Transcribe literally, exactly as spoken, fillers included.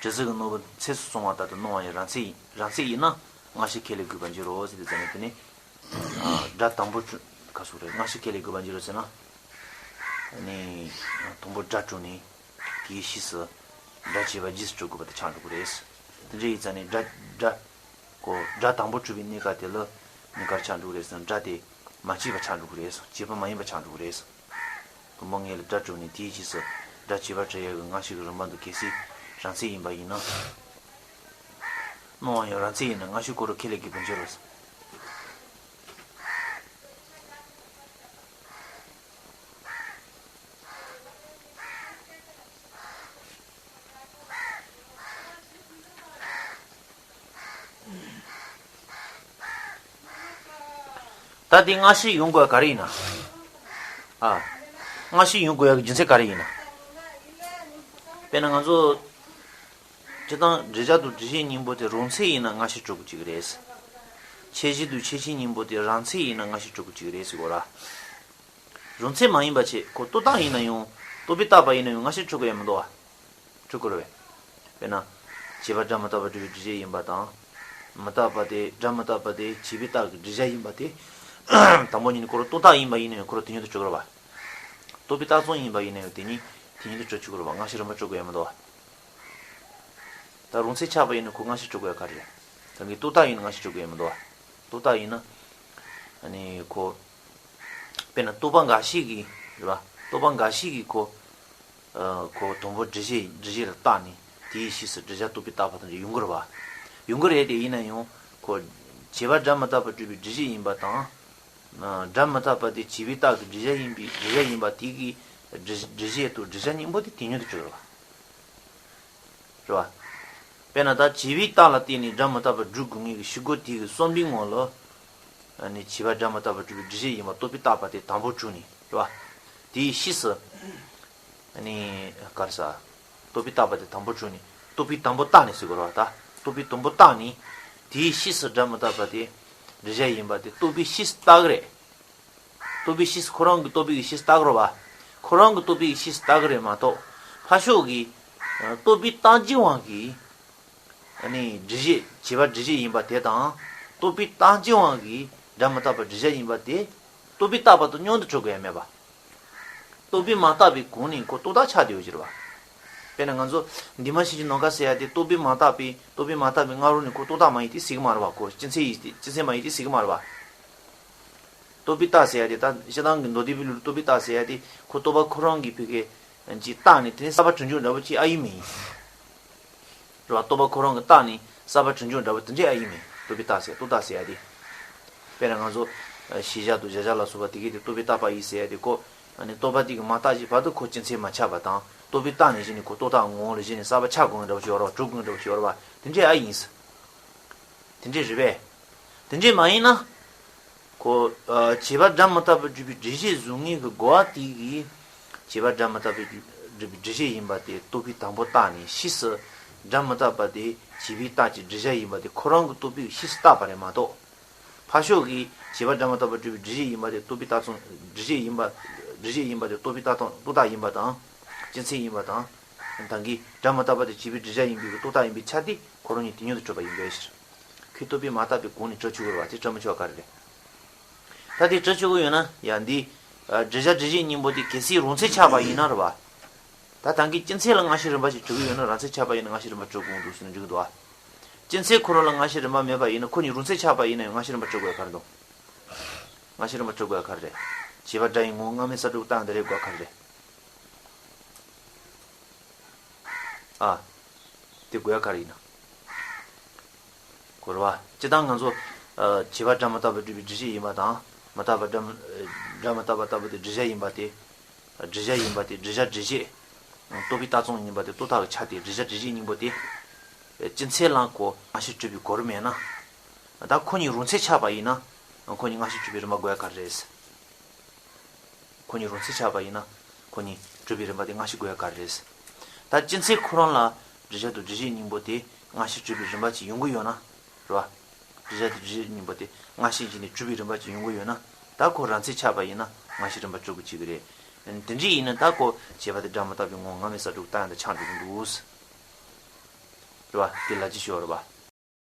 དྲི་ཟའི་གི་ནོར་བུ་ཚེས་སུ་སོང་བ་ལྟར་དུ་སྣང་བ་ཡང་རང་མཚན་ཡིན། རང་མཚན་ཡིན་ན་སྔ་ཕྱི་ཁས་ལེན་དགོས་པར་འགྱུར་རོ་ཟེར་ཏེ་ཟེར་ནས་དེ་ནི། ཨ། སྒྲ་དང་པོ་གྲུབ་ག་སོགས་རེད། སྔ་ཕྱི་ཁས་ལེན་དགོས་པར་འགྱུར་རོ་ཟེར་ན། ནི། དང་པོ་སྒྲ་གྲུབ་ནས་དེའི་ཕྱིས་སུ་སྒྲ་བྱས་པ་རྗེས་སུ་གྲུབ་དགོས་པ་དེ་ཆགས་འགྲོ་གི་རེད། དེ་འདྲ་ཡིན་ཙང་ནི་སྒྲ་སྒྲ་གོ་སྒྲ་དང་པོ་གྲུབ་པའི་གནས་སྐབས་དེ་ལ་གནས་སྐབས་ཆགས་འགྲོ་གི་རེད་ཟེར་ན། སྒྲ་དེ་མ་བྱས་པ་ཆགས་འགྲོ་གི་རེད། བྱས་པ་མ་ཡིན་པ་ཆགས་འགྲོ་གི་རེད། དང་པོ་ངེས་ལ་སྒྲ་གྲུབ་ནས་དེའི་རྗེས་སུ་སྒྲ་བྱས་པ་གྲུབ་ཡག་གི་སྔ་ཕྱི་གི་རིམ་པ་འདི་གལ་སྲིད་རང་མཚན་ཡིན་པ་ཡིན་ན། སྣང་བ་ཡང་རང་མཚན་ཡིན་ན་སྔ་ཕྱི་ཁོ་རང་ཁས་ལེན་དགོས་པར་འགྱུར་རོ། ད་དེ་སྔ་ཕྱི་ཡོང་དགོས་ག་རེ་ཡིན་ན། ཨ། སྔ་ཕྱི་ཡོང་དགོས་ཡག་གི་རྒྱུ་མཚན་ག་རེ་ཡིན་ན། དཔེར་ན་ང་ཚོ་སྤྱིར་བཏང་འབྲེལ་སྦྱར་དང་སྒྲུབ་བྱེད་གཉིས་པོ་དེ་རང་མཚན་ཡིན་ན་སྔ་ཕྱི་གྲུབ་དགོས་ཀྱི་རེད། ཁྱད་གཞི་དང་ཁྱད་ཆོས་གཉིས་པོ་དེ་རང་མཚན་ཡིན་ན་སྔ་ཕྱི་གྲུབ་དགོས་ཀྱི་རེད་ཟེར་གོ་ར། རང་མཚན་མ་ཡིན་པ་བྱས་ཁོ་རྟོག་བཏགས་ཡིན་ན་ཡང་རྟོག་པས་བཏགས་པ་ཡིན་ན་ཡང་སྔ་ཕྱི་གྲུབ་དགོས་ཡ་མི་འདུག་བ། གྲུབ་དགོས་རེད་པས། དཔེར་ན། བྱས་པ་སྒྲ་མི་རྟག་པ་གྲུབ་པའི་སྒྲུབ་བྱེད་ཡིན་པ་དང་། མི་རྟག་པ་དེ་སྒྲ་མི་རྟག་པ་དེ་བྱས་པས་བཏགས་ཀྱི་སྒྲུབ་བྱ་ཡིན་པ་དེ། དང་པོ་ཉིད་ནས་ཁོ་རང་རྟོག་བཏགས་ཡིན་པ་ཡིན་ན་ཡང་ཁོ་རང་དེ་ཉིད་དུ་གྲུབ་དགོས་རེད་པ། རྟོག་པས་བཏགས་ཙམ་ཡིན་པ་ཡིན་ན་ཡང་དེ་ཉིད་དེ་ཉིད་དུ་གྲུབ་ཆོག་གི་རེད་པ། སྔ་ཕྱི་རིམ་པ་གྲུབ་དགོས་ཡ་མི་འདུག་བ། ད་རང་མཚན་ཆགས་པ་ཡིན་ན་ཁོ་སྔ་ཕྱི་གྲུབ་དགོས་ཡ་ག་རེ་རེད། ད་གིན་རྟོག་བཏགས་ཡིན་ན་སྔ་ཕྱི་གྲུབ་དགོས་ཡ་མི་འདུག་བ། རྟོག་བཏགས་ཡིན་ན། ཨ་ནི་ཁོ། དཔེར་ན་རྟོག་པ་འགའ་ཞིག་གིས་རེད་པ། རྟོག་པ་འགའ་ཞིག་གིས་ཁོ། ཨ། ཁོ་དང་པོ་སྒྲུབ་བྱེད་སྒྲུབ་བྱེད་ལ་བཏགས་ནས་དེའི་ཕྱིས་སུ་བསྒྲུབ་བྱ་རྟོག་པས་བཏགས་པ་དང་ཡོང་གི་རེད་པ། ཡོང་གི་རེད་དེ་ཡིན་ན་ཡང་ཁོ། བྱས་པ་སྒྲ་མི་རྟག་པ་གྲུབ་པའི་སྒྲུབ་བྱེད་ཡིན་པ་དང་། ཨ། སྒྲ་མི་རྟག་པ་དེ་བྱས་པས་བཏགས་ཀྱི་སྒྲུབ་བྱ་ཡིན་པའི་སྒྲུབ་བྱ་ཡིན་པ་དེ་གི་སྒྲུབ་སྒྲུབ་བྱེད་དང་སྒྲུབ་བྱ་གཉིས་པོ་དེ་དེ་ཉིད་དུ་གྲུབ་རེད་པ། རེད་པ། དཔེར་ན་ད་བྱས་པས་བཏགས་ལ་བརྟེན་ནས་སྒྲ་མི་རྟག་པ་སྒྲུབ་དགོས་ངེས་ཀྱི་ཤུགས་རྐྱེན་དེ་གི་བསམ་པའི་ངང་ལ། ཨ་ནི་བྱས་པ་སྒྲ་མི་རྟག་པ་གྲུབ་པའི་སྒྲུབ་བྱེད་ཡིན་པ་རྟོག་པས་བཏགས་པ་དེ་དང་པོ་བྱུང་ནས་རེད་པ། དེའི་ཕྱིས་སུ། ཨ་ནི་ག་རེ་ཟ། རྟོག་པས་བཏགས་པ་དེ་དང་པོ་བྱུང་ནས་རྟོག་པས་དང་པོ་བཏགས་ནས་ཟེར་དགོས་རེད་པ་ད། རྟོག་པས་དང་པོ་བཏགས་ནས། དེའི་ཕྱིས་སུ་སྒྲ་མི་རྟག་པ་དེ་སྒྲུབ་བྱ་ཡིན་པ་དེ་རྟོག་པས་ཕྱིས་སུ་བཏགས་ཀྱི་རེད། རྟོག་པས་ཕྱིས་སུ་ཁོ་རང་གི་རྟོག་པས་ཀྱི་ཕྱིས་སུ་བཏགས་ཀྱི་རེད་པ། ཁོ་རང་གི་རྟོག་པས་ཀྱི་ཕྱིས་སུ་བཏགས་ཀྱི་རེད་མ་གཏོགས། ཕར་ཕྱོགས་ཀྱི། ཨ། རྟོག་པས་བཏགས་བྱའི་དབང་གིས། ཨ་ནི་སྒྲུབ་བྱེད་བྱས་པ་སྒྲུབ་བྱེད་ཡིན་པ་དེ་དང་། རྟོག་པས་བཏགས་བྱའི་དབང་གིས་སྒྲ་མི་རྟག་པ་སྒྲུབ་བྱ་ཡིན་པ་དེ། རྟོག་པས་བཏགས་པ་དང་མཉམ་དུ་གྲུབ་དགོས་ཡ་མེད་པ། རྟོག་པས་མ་བཏགས་པའི་གོང་ནས་ཁོ་རྟོག་བཏགས་ཆགས་བསྡད་ཡོད་ཀྱི་རེད་པ། དཔེར་ན་ང་ཚོ་འདུས་མ་བྱས་ཀྱི་ནམ་མཁའ་ཟེར་ཡ་དེ་རྟོག་པས་མ་བཏགས་པའི་རྟོག་པས་མ་བཏགས་པའི་སྔ་རོལ་ནས་ཁོ་རྟོག་བཏགས་མ་ཡིན་ཏེ་ཟེར་གྱི་མ་རེད་པ། ཁོ་སྤྱི་མཚན་ཡིན་ཏེ་སྤྱི་མཚན་མ་ཡིན་ཏེ་ཟེར་གྱི་མ་རེད་པ། རྟོག་པས་བཏགས་ཟེར་ཡ་དེ་ད་སྤྱིར་བཏང་གི་མདོ་སྡེ་པའི་ལུགས་རྟོག་པས་བཏགས་ཟེར་ཡ་དེ་ཁོ་རྟོག་པ་ཁོ་རང་གིས་ཕ་གིར་ཅིག་བཏགས་ནས་དེ་ནས་གསར་པ་གྲུབ་འབྱུང་འདྲ་པོ་ཅིག་ཨ་ཡིན་མིན། རེད་པ། རྟོག་པ་ཁོ་རང་གིས་བཏགས་ནས་གསར་པ་གྲུབ་འབྱུང་འདྲ་པོ་དེ་འདྲས་ཨ་ཡིན་མིན། རྟོག་པས་བཏགས་ཟེར་རྟོག་བཏགས་ཟེར་ཡ་དེ། དཔེར་ན་ང་ཚོ་ཨ་ཤེས་བྱ་དང་གཞལ་བྱ་ལ་སོགས་པ་དེ་གས་དེ་རྟོག་པས་བཏགས་པ་ཡིན་ཟེར་ཡ་དེ་ཁོ། ཨ་ནི་རྟོག་པ་དེ་གིས་མ་བཏགས་ཀྱི་བར་དུ་ཁོ་སྤྱི་མཚན་མ་ཆགས་པ་དང་རྟོག་པས་བཏགས་ནས་གཞི་ནས་ཁོ་རྟོག་བཏགས་ངོ་བོ་ལ་གཞི་ནས་གསར་པ་ཆགས་དགོས་ངེས་འདྲ་པོ་ཞིག་ཡོད་རེད་པ། གྲུབ་དགོས་ངེས་འདྲ་པོ་ཞིག་ཡོད་རེད་པ། དེ་འདྲས་ཨ་ཡིན། དེ་འདྲས་རེད་པས། དེ་འདྲས་མ་ཡིན་ན། ཁོ། ཨ། བྱས་པ་སྒྲ་མི་རྟག་པ་སྒྲུབ་པའི་སྒྲུབ་བྱེད་བཟུང་ངེས་ཀྱི་རྒོལ་བ་དེ་གིས། བྱས་པ་སྒྲ་མི་རྟག་པའི་སྒྲུབ་པའི་སྒྲུབ་བྱེད་ཡིན་པ་དེ་རྟོག་པས་དང་པོ་བཏགས་ནས་ཕྱིས་སུ་སྒྲ་མི་རྟག་པ་དེ་བྱས་པས་བཏགས་ཀྱི་སྒྲུབ་བྱ་ཡིན་པ་དེ་ཁོ་རང་གི་རྟོག་པས་ཕྱིས་སུ་བཏགས་པ་རེད་མ་གཏོགས། ཕར་ཕྱོགས་ཀྱི་བྱས་པ་སྒྲ་མི་རྟག་པ་སྒྲུབ་པའི་སྒྲུབ་བྱེད་ཡིན་པ་དེ་རྟོག་པས་བཏགས་ཙམ་སྒྲུབ་བྱེད་ཡིན་པ། སྒྲུབ་བྱེད་ཡིན་པ་དེ་རྟོག་པས་བཏགས་དང་རྟོག་བཏགས་ཡིན་པ་དང་། སྤྱི་མཚན་ཡིན་པ་དང་། ད་གིན་སྒྲ་མི་རྟག་པ་དེ་བྱས་པའི་སྒྲུབ་བྱ་ཡིན་པའི་རྟོག་བཏགས་ཡིན་པའི་ཆ་དེ་ཁོ་རང་གཉིས་དེ་མཉམ་དུ་གྲུབ་པ་ཡིན་པའི་ཕྱིར། ཁོས་རྟོག་པས་མ་བཏགས་པའི་གོང་ནས་གྲུབ་ཆོག་གི་རེད་པ། དེ་གྲུབ་མི་ཆོག་ག་རེ་རེད། ད་དེ་གྲུབ་ཆོག་གི་ཡོད་ན་ཡང་འདི། ཨ། སྒྲུབ་བྱ་སྒྲུབ་བྱེད་གཉིས་པོ་དེ་གལ་སྲིད་རང་མཚན་ཆགས་པ་ཡིན་ན་རེད་པ། ད་ད་གིན་སྤྱི་མཚན་ལ་སྔ་ཕྱི་རིམ་པ་ཞིག་གྲུབ་ཀྱི་ཡོད་ན་རང་མཚན་ཆགས་པ་ཡིན་ན་སྔ་ཕྱི་རིམ་པ་གྲུབ་དགོས་འདུག་ཟེར་ན་འགྲིག་གི་འདུག་ཨ། སྤྱི་མཚན་ཁོ་རང་ལ་སྔ་ཕྱི་རིམ་པ་མེད་པ་ཡིན་ན་ཁོ་གཉིས་རང་མཚན་ཆགས་པ་ཡིན་ན་ཡང་སྔ་ཕྱི་རིམ་པ་གྲུབ་དགོས་ཡ་ག་རེ་འདུག་སྔ་ཕྱི་རིམ་པ་གྲུབ་དགོས་ཡ་ག་རེ་རེད། བྱས་པ་སྒྲ་ཡི་ངོ་བོ་སྔ་མའི་ས་དྲུག་བཏགས་འདི་རེད་དགོས་ཡ་ག་རེ་རེད། ཨ། དེ་དགོས་ཡ་ག་རེ་ཡིན་ན། གོ་རེད་པ། སྤྱིར་བཏང་ང་ཚོ། ཨ། བྱས་པ་སྒྲ་མི་རྟག་པ་སྒྲུབ་པའི་སྒྲུབ་བྱེད་ཡིན་པ་དང་། མི་རྟག་པ་སྒྲ་མི། སྒྲ་མི་རྟག་པ་ལྟ་བུ་དེ་སྒྲུབ་བྱ་ཡིན་པ་དེ། སྒྲུབ་བྱ་ཡིན་པ་དེ་སྒྲུབ་བྱ་སྒྲུབ་བྱེད། རྟོག་པས་བཏགས་ཙམ་ཡིན་པ་དེ་རྟོག་བཏགས་ཀྱི་ཆ་དེ་སྒྲུབ་བྱ་སྒྲུབ་བྱེད་གཉིས་པོ་དེ། སྤྱི་མཚན་ལ་ཁོ་སྔ་ཕྱི་གྲུབ་པའི་གོ་རིམ་མེད་ན། ད་ཁོ་གཉིས་རང་མཚན་ཆགས་པ་ཡིན་ན། ཁོ་གཉིས་སྔ་ཕྱི་གྲུབ་པའི་རིམ་པ་དགོས་ཡ་ག་རེ་རེད། ཁོ་གཉིས་རང་མཚན་ཆགས་པ་ཡིན་ན། ཁོ་གཉིས་གྲུབ་པའི་རིམ་པ་དེ་སྔ་ཕྱི་དགོས་ཡ་ག་རེ་རེད། ད་སྤྱི་མཚན་ཁོ་རང་ལ་སྒྲུབ་བྱ་དང་སྒྲུབ་བྱེད་གཉིས་པོ་དེ་སྔ་ཕྱི་གྲུབ་པའི་རིམ་པ་ཅིག་ཡོང་གི་ཡོད་ན། རེད་པ། སྒྲུབ་བྱ་དང་སྒྲུབ་བྱེད་གཉིས་པོ་དེ་སྔ་ཕྱི་གཞི་ནས་གྲུབ་པའི་རིམ་པ་ཅིག་ཡོང་གི་ཡོད་ན། ད་ཁོ་རང་མཚན་ཆགས་པ་ཡིན་ན་སྔ་ཕྱི་རིམ་པ་གྲུབ་དགོས་ཀྱི་རེད། དེ་འདྲ་ཡིན་ན་ད་ཁོ་བྱས་པ་དེ་སྒྲ་མི་རྟག་པའི་ངོ་བོ་སྔ་མའི་ས་དྲུག་བཏགས་ཡང་ད་ཆགས་འགྲོ་གི་འདུག་རེད་བ། དེ་ལ་ཅི་ཞུ་བ་རེད་བ།